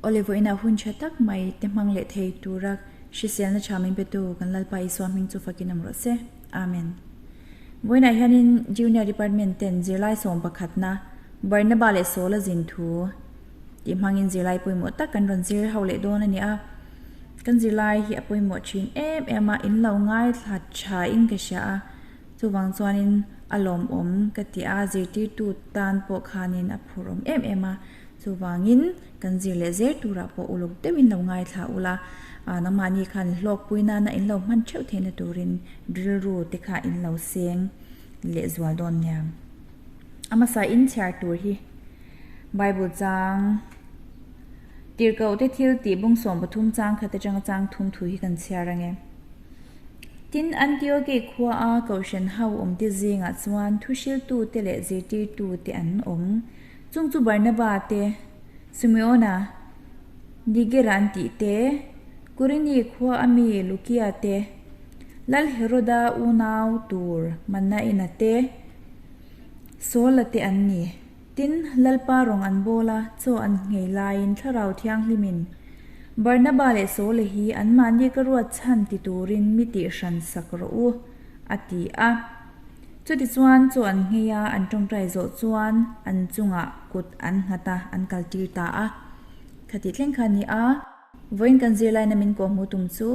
Awle vawiinah hun tha tak mai te hmang leh thei tura hriselna tha min petu kan Lalpa Isua hming chu fakin awm rawh se. Amen. Vawiinah hianin Junior Department ten zirlai sawm pakhatna Barnaba leh Saula zin thu tih hmangin zirlai pawimawh tak kan rawn zir ho leh dawn a ni a. Kan zirlai hi a pawimawh thin em em a, in lo ngaithla tha in ka hria a. Chuvang chuanin a lawmawm ka ti a, zirtirtu tan pawh khanin a phur awm em em a. Chuvangin kan zir leh zer turah pawh uluk deuhin lo ngaithla ula, nangmahni khan hlawkpui nana in lo hman theuh theihna turin rilru te kha in lo seng leh zual dawn nia. A hmasa in chhiar tur hi Bible chang Tirhkoh te thil tih bung 13 chang khat atanga chang thum thu hi kan chhiar ange. Tin, Antioke khua a Kohhran ho awmte zingah chuan thuhriltu te leh zirtirtu te an awm. Chung chu Barnaba te, Simeona, Nigera an tih te, Kurini khua a mi Lukia te, Lal Heroda unau tur Manaena te, Saula te an ni. Tin, Lalpa rawng an bawl a, chaw an nghei laiin Thlarau Thianghlimin Barnaba leh Saula hi anmahni ka ruat chhan ti turin mi tihhran sak rawh u, a ti a. Chutichuan chaw an nghei a, an tawngtai zawh chuan an chungah kut an nghat a, an kaltir ta a. Khati thleng kha a ni a. Vawiin kan zirlaina min kawhhmuh tum chu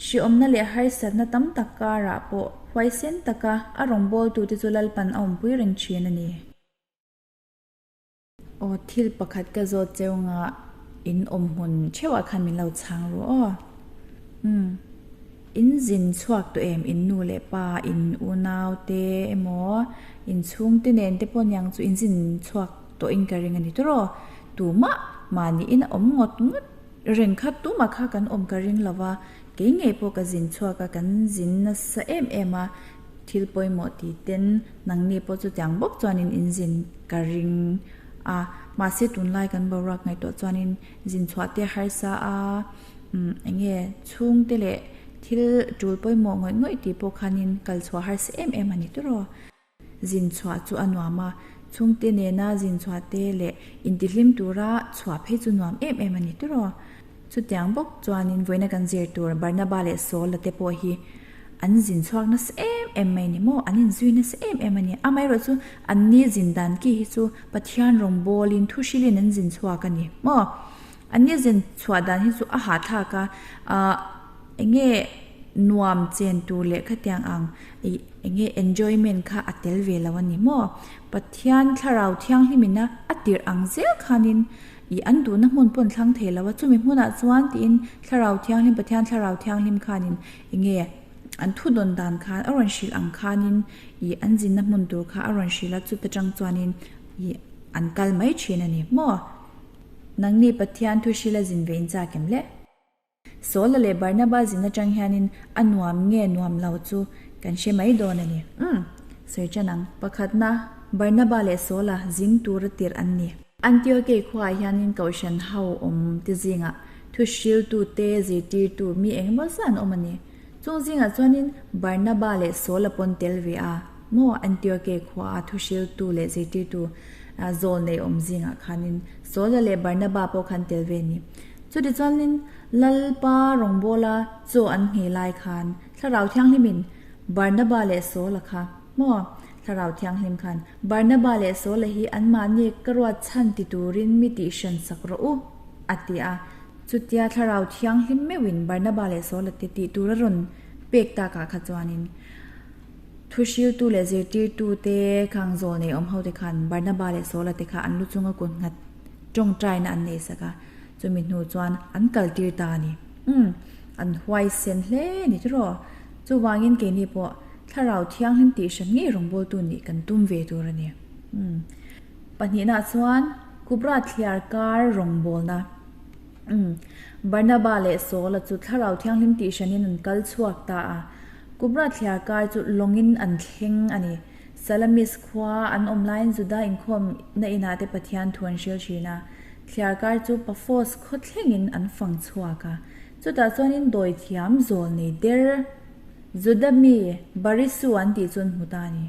hriawmna leh harsatna tam tak karah pawh huaisen taka a rawngbawltute chu Lalpan a awmpui reng thin a ni. Aw thil pakhat ka zawt cheu nga in awm hmun theuhah khan min lo chhang ru aw. Umm in zin chhuak tawh em in nu leh pa in unau te emaw in chhungte nen te pawh niang chu in zin chhuak tawh in ka ring a ni tawrh aw. Tumah mahni in a awm ngawt ngawt reng kha tumah kha kan awm ka ring lo va, kei ngei pawh ka zin chhuak a kan zin nasa em em a. Thil pawimawh tih ten nangni pawh chutiang bawk chuanin in zin ka ring a, mahse tunlai kan boruak ngaihtuah chuanin zin chhuah te harsa a, umm eng nge chhungte leh thil tul pawimawh ngawih ngawih tih pawh khanin kal chhuah harsa em em a ni tur aw. Zin chhuah chu a nuam a, chhungte nena zin chhuah te leh intihlim tura chhuah phei chu nuam em em a ni tur aw. Chutiang bawk chuanin vawiina kan zir tur Barnaba leh Saula te pawh hi an zin chhuak nasa em em mai ni maw? An inzui nasa em em a ni. Amaherawh chu an ni zin dan ki hi chu Pathian rawngbawlin thu hrilhin an zin chhuak a ni maw? An ni zin chhuah dan hi chu a hahthlak a, ah eng nge nuam chen tur leh khatiang ang ih eng nge enjoyment kha a tel ve lo a ni maw? Pathian thlarau thianghlimin a a tirh ang zel khanin I an duhna hmun pawn thlang thei lo a, chumi hmunah chuan tiin Thlarau Thianghlim, Pathian Thlarau Thianghlim khanin enge an thu dawn dan khan a rawn hrilh ang khanin i an zinna hmun tur kha a rawn hrilh a, chuta tang chuanin i an kal mai thin a ni maw? Nangni Pathian thu hrilh a zin ve in chak em le? Saula leh Barnaba zin atang hianin a nuam nge nuam lo chu kan hre mai dawn a ni. Umm, sawi tan ang. Pakhatna, Barnaba leh Saula zin tura tirh an ni. Antiokei khuaah hianin Kohhran ho awm te zingah thu hriltu te, zirtirtu mi eng emaw zah an awm a ni. Chung zingah chuanin Barnaba leh Saula pawn tel ve a maw? Antiokei khuaa thu hriltu leh zirtirtu zawl nei awm zingah khanin Saula leh Barnaba pawh khan tel ve a ni. Chutichuanin Lalpa rawngbawla chaw an nghei lai khan Thlarau Thianghlimin Barnaba leh Saula kha maw? Thlarau Thianghlim khan Barnaba leh Saula hi anmahni ka ruat chhan ti turin mi tihhran sak rawh u, a ti a. Chutia Thlarau Thianghlim meuhin Barnaba leh Saula te tih tur a rawn pek takah kha chuanin Thuhriltu leh zirtirtu te khang zawl nei awm hote khan Barnaba leh Saula te kha an lu chunga kut nghat tawngtaina an nei sak a. Chumi hnu chuan an kaltir ta a ni. Umm, an huaisen hle a ni tiraw? Chuvangin keini pawh Thlarau Thianghlim tih hran ngei rawngbawltu nih kan tum ve tur a ni. Umm, pahnihnaah chuan Kubra thliar kar rawngbawlna. Umm, Barnaba leh Saula chu Thlarau Thianghlim tih hranin an kal chhuak ta a. Kubra thliar kar chu lawngin an thleng a ni. Salamis khua an awm laiin Juda inkhawmna inah te Pathian thu an hrilh thin a. Thliarkar chu Paphos khaw thlengin an fang chhuak a, chutah chuanin dawi thiam zawl nei der Juda mi Barisu an tih chu an hmu ta a ni.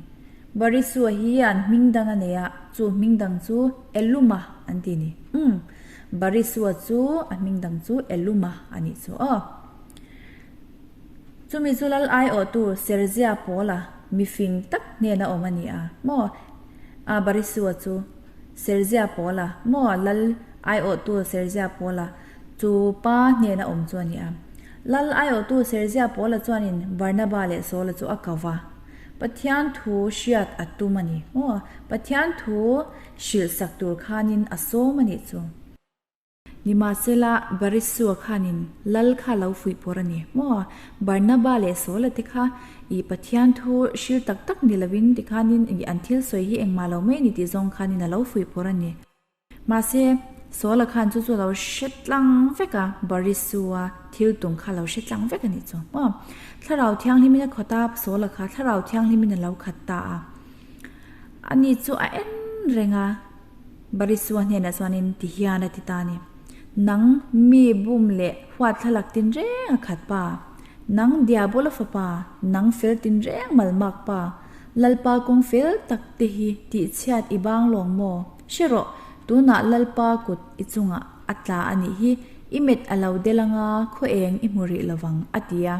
Barisua hi an hming dang a nei a, chu hming dang chu Eluma an ti a ni. Umm. Barisua chu a hming dang chu Eluma a nih chu aw. Chumi chu lal aiawhtu Serzia Paula mifing tak hnena awm a ni a maw? A Barisua chu Serzia Paula maw? Lal aiawhtu Serzia Paula chu pa hnena awm chu a ni a. Lal aiawhtu Serzia Paula chuanin Barnaba leh Saula chu a ko va. Pathian thu hriat a tum a ni maw? Pathian thu hrilhsak tur khanin a sawm a nih chu. Nimahsela, Barisua khanin lal kha lo fuih pawr a ni maw? Barnaba leh Saula te kha i Pathian thu hril tak tak ni lovin tikhanin i an thil sawi hi engmah lo mai a ni tih zawng khanin a lo fuih pawr a ni. Mahse, Saula khan chu chu a lo hre tlang vek a, Barisua thil tum kha a lo hre tlang vek a nih chu maw? Thlarau Thianghlimin a khawt a, Saula kha Thlarau Thianghlimin a lo khat ta a. Ani chu a en reng a. Barisua hnenah chuanin ti hian a ti ta a ni, Nang mi bum leh huat thlalak tinreng a khat pa, nang Diabola fapa, nang fel tinreng malmak pa, Lalpa kawng fel tak te hi tihchhiat i bang lawng maw? Hre rawh, tunah Lalpa kut i chungah a tla a nih hi, i met a lo del anga khaw eng i hmu rih lovang, a ti a.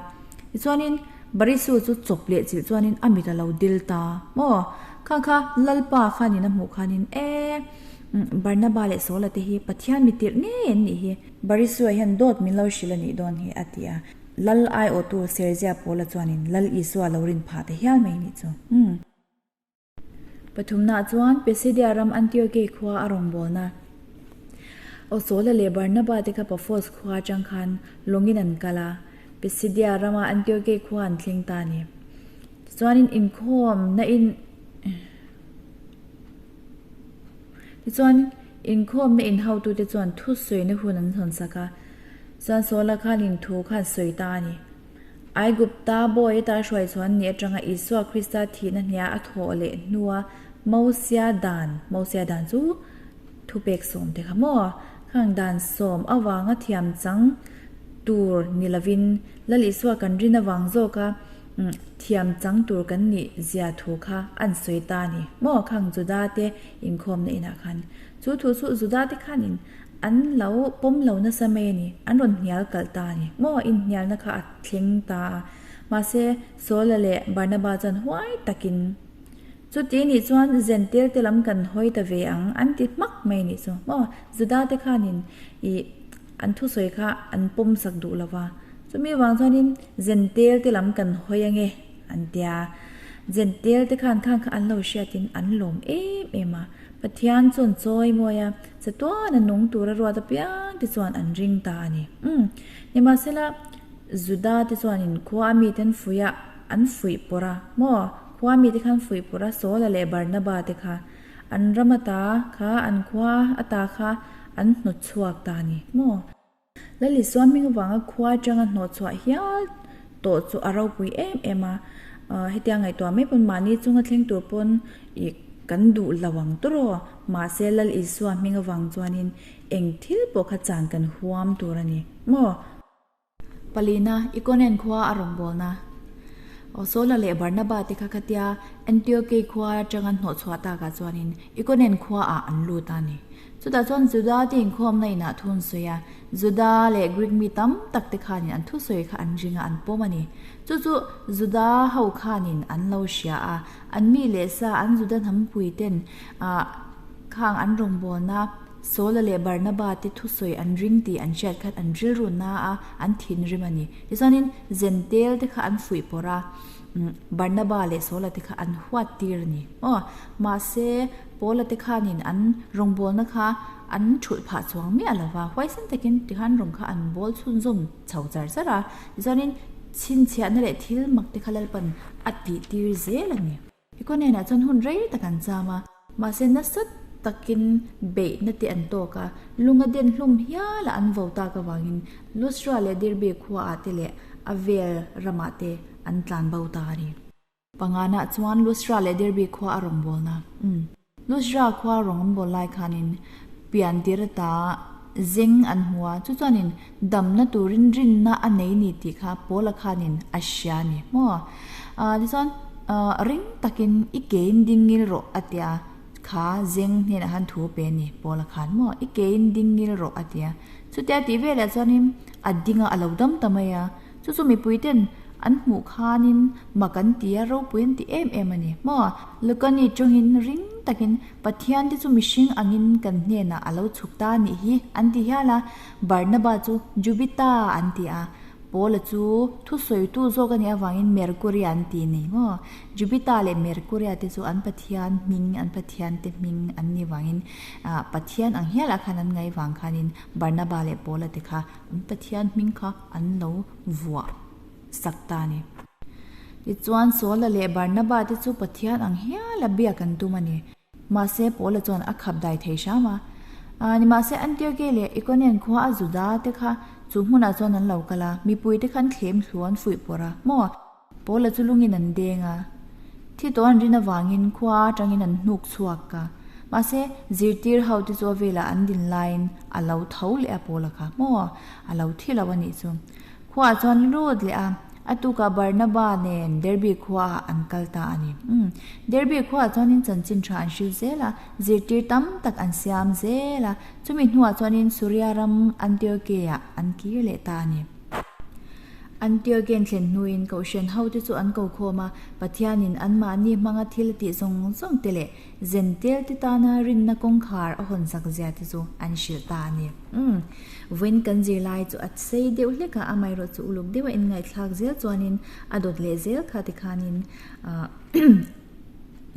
Tichuanin Barisu chu chawp leh chilh chuanin a mit a lo dil ta maw? Kha kha Lalpa khanin a hmuh khanin e, Barnaba leh Saula te hi Pathian mi tirh ngei an nih hi. Barisua hian dawt min lo hrilh a nih dawn hi a ti a. Lal aiawhtu Serzia Paula chuanin Lal Isua lo rin phah ta hial mai nih chu. Umm. Pathumnaah chuan Pisidia ram Antiokei khua a rawngbawlna aw Saula leh Barnaba te kha Paphos khua atang khan lawngin an kal a, Pisidia rama Antiokei khua an thleng ta a ni. Tichuanin inkhawmna in Tichuan inkhawmna in hotute chuan thusawina hun an hawnsak a, chuan Saula khanin thu kha an sawi ta a ni. Aigupta bawi ata hruai chuan ni atanga Isua Krista thihna hnia a thawh leh hnua Mosia dan, Mosia dan chu thupek sawm te kha maw? Khang dan sawm avanga thiam chang tur ni lovin Lal Isua kan rin avang zawka thiam chang tur kan nih zia thu kha an sawi ta a ni maw? Khang Juda te inkhawmna inah khan chu thu chu Juda te khanin An lo pawm lo nasa mai a ni, an rawn hnial kalh ta a ni. Maw inhnialna kha a thleng ta a, mahse Saula leh Barnaba chuan huai takin, Chuti nih chuan Zentel te lam kan hawi ta ve ang an ti hmak mai nih chu. Maw Juda te khanin ih an thusawi kha an pawm sak duh lo va, chumi vang chuanin Zentel te lam kan hawi ange an tia. Zentel te khan khang kha an lo hriatin an lawm em em a. Pathian chuan chawi mawi a, chatuan a nung tura ruat apiang te chuan an ring ta a ni. Umm. Nimahsela, Juda te chuanin khua a mite an fuih a, an fuih pawrh a. Maw? Khua a mite kha an fuih pawrh a, Saula leh Barnaba te kha an ram ata kha, an khua ata kha an hnawt chhuak ta a ni. Maw? Lal Isua hming avanga khua atanga hnawhchhuah hial tawh chu a ropui em em a, hetiang ngaihtuah mai pawn mahni chunga thleng tur pawn ih kan duh lo ang tur aw, mahse Lal Isua hming avang chuanin eng thil pawh kha chan kan huam tur a ni maw? Palina, Ikonen khua a rawngbawlna. Aw Saula leh Barnaba te kha khatia Antiokei khua atanga hnawhchhuah takah chuanin Ikonen khuaah an lut a ni. Chutah chuan Juda te inkhawmna inah thu an sawi a, Juda leh Greek mi tam tak te khanin an thusawi kha an ring a, an pawm a ni. Chu chu Juda ho khanin an lo hria a, an mi leh sa an Juda hnampui ten khang an rawngbawlna Saula leh Barnaba te thusawi an ring tih an hriat khan an rilru na a, an thinrim a ni. Tichuanin Zentel te kha an fuih pawrh a, Barnaba leh Saula te kha an huat tir a ni. Aw, mahse Paula te khanin an rawngbawlna kha an thulh phah chuang miah lo va, huaisen takin tikhan rawng kha an bawl chhunzawm chho char char a, tichuanin chhinchhiahna leh thil mak te kha Lalpan a tih tir zel a ni. Ikonen-ah chuan hun rei tak an cham a, mahse nasa takin beihna te an tawk a, lunga den hlum hiala an vo tak avangin Lustra leh Derbe khuaah te leh a vel ramah te an tlan bo ta a ni. Pangana chuan Lustra leh Derby khua a rawngbawlna. Umm. Lustra khua rawng an bawl lai khanin pian tir ata zeng an hmu a, chu chuanin damna turin rinna a nei ni tih kha Paula khanin a hria a ni maw? Tichuan ring takin i kein ding ngil rawh a ti a. Kha zeng hnenah khan thu pe a ni, Paula khan maw i kein ding ngil rawh a ti a. Chutia tih velah chuanin a ding a, a lo dam ta mai a. Chu chu mipui ten an hmuh khanin mak an ti a, ropui an ti em em a ni maw. Lukani tawngin ring takin Pathian te chu mihring angin kan hnenah a lo chhuk ta a nih hi an ti hial a, Barnaba chu Jubita an ti a. Paula chu thusawitu zawk a nih avangin Mercuria an ti ni maw? Jupiter leh Mercuria te chu an pathian hming, an pathian te hming an nih vangin ah pathian ang hialah khan an ngaih vang khanin Barnaba leh Paula te kha an pathian hming kha an lo vuah sak ta a ni. Tichuan Saula leh Barnaba te chu pathian ang hiala biak an tum a ni. Mahse, Paula chuan a khap dai thei hram a. Nimahse, Antioke leh Ikonian khua a Juda te kha chu hmunah chuan an lo kal a, mipui te kha an thlem thlu an fuih pawrh a. Maw? Paula chu lungin an deng a. Thi tawh an rin avangin khua atangin an hnuk chhuak a. Mahse, zirtir ho te chu a velah an din laiin a lo tho leh a Paula kha. Maw? A lo thi lo a nih chu. Khuaah chuan lut leh a, a tukah Barnaba nen Derby khuaah an kal ta a ni. Umm, Derby khuaah chuanin chanchin tha an hrilh zel a, zirtir tam tak an siam zel a, chumi hnuah chuanin Suria ram Antioke-ah an kir leh ta a ni. Antioke-an thlen hnuin Kohhran hote chu an ko khawm a, Pathianin anmahni hmanga thil a tih zawng zawng te leh Zentel te tana rinna kawngkhar a hawn zak zia te chu an hrilh ta a ni. Umm, vawiin kan zirlai chu a sei deuh hlek a, amaherawh chu uluk deuha inngaihthlak zel chuanin a dawt leh zel kha tikhanin ah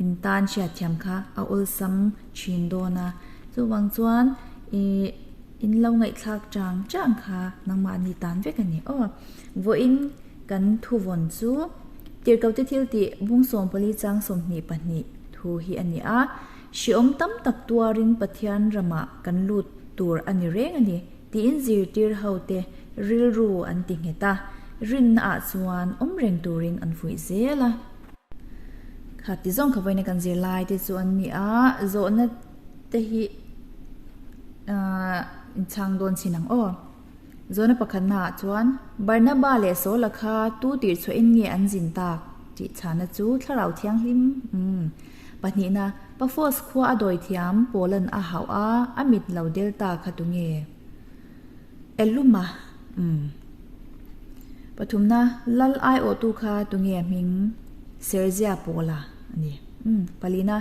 in tan hriatthiam kha a awlsam thin dawn a. Chuvang chuan ih in lo ngaihthlak chang chang kha nangmahni tan vek a ni aw. Vawiin kan thuvawn chu Tirhkohte thil tih bung 14 chang 22 thu hi a ni a, Hriawm tam tak tuarin Pathian ramah kan lut tur a ni reng a ni tiin zirtir hote rilru an ti nghet a, rinnaah chuan awm reng turin an fuih zel a. Kha ti zawng kha vawiina kan zirlai te chu an ni a, zawhna te hi inchhang dawn chin ang aw. Zawhna pakhatnaah chuan, Barnaba leh Saula kha tu tirhchhuahin nge an zin tak? tih chhana chu Thlarau Thianghlim, umm. Pahnihna, Paphos khua a dawi thiam Paulan a hauh a, a mit lo del ta kha tu nge? Eluma, umm. Pathumna, Lal aiawhtu kha tu nge a hming? Serzia Paula a ni, umm. Palina,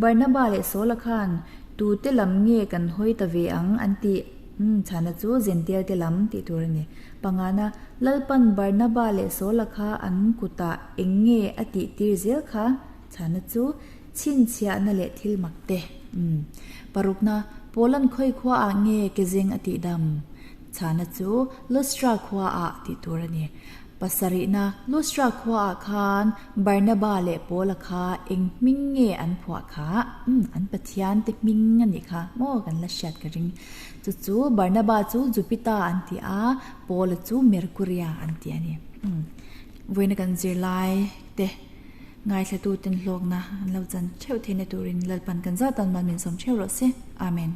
Barnaba leh Saula khan tute lam nge kan hawi ta ve ang an tih? Umm, chhana chu Zential te lam tih tur a ni. Pangana, Lalpan Barnaba leh Saula kha an kutah eng nge a tih tir zel kha? Chhana chu chhinchhiahna leh thil mak te. Umm. Parukna, Paulan khawi khuaah nge kezeng a tih dam? Chhana chu Lustra khuaah tih tur a ni. Pasarihna, Lustra khuaah khan Barnaba leh Paula kha eng hming nge an phuah kha? Umm, an Pathian te hming a nih kha maw kan la hriat ka ring. Chu chu Barnaba chu Jupita an ti a, Paula chu Mercuria an ti a ni. Umm, vawiina kan zirlai te ngaithlatuten hlawkna an lo chan theuh theihna turin Lalpan kan zat tan mal min sawm theuh rawh se. Amen.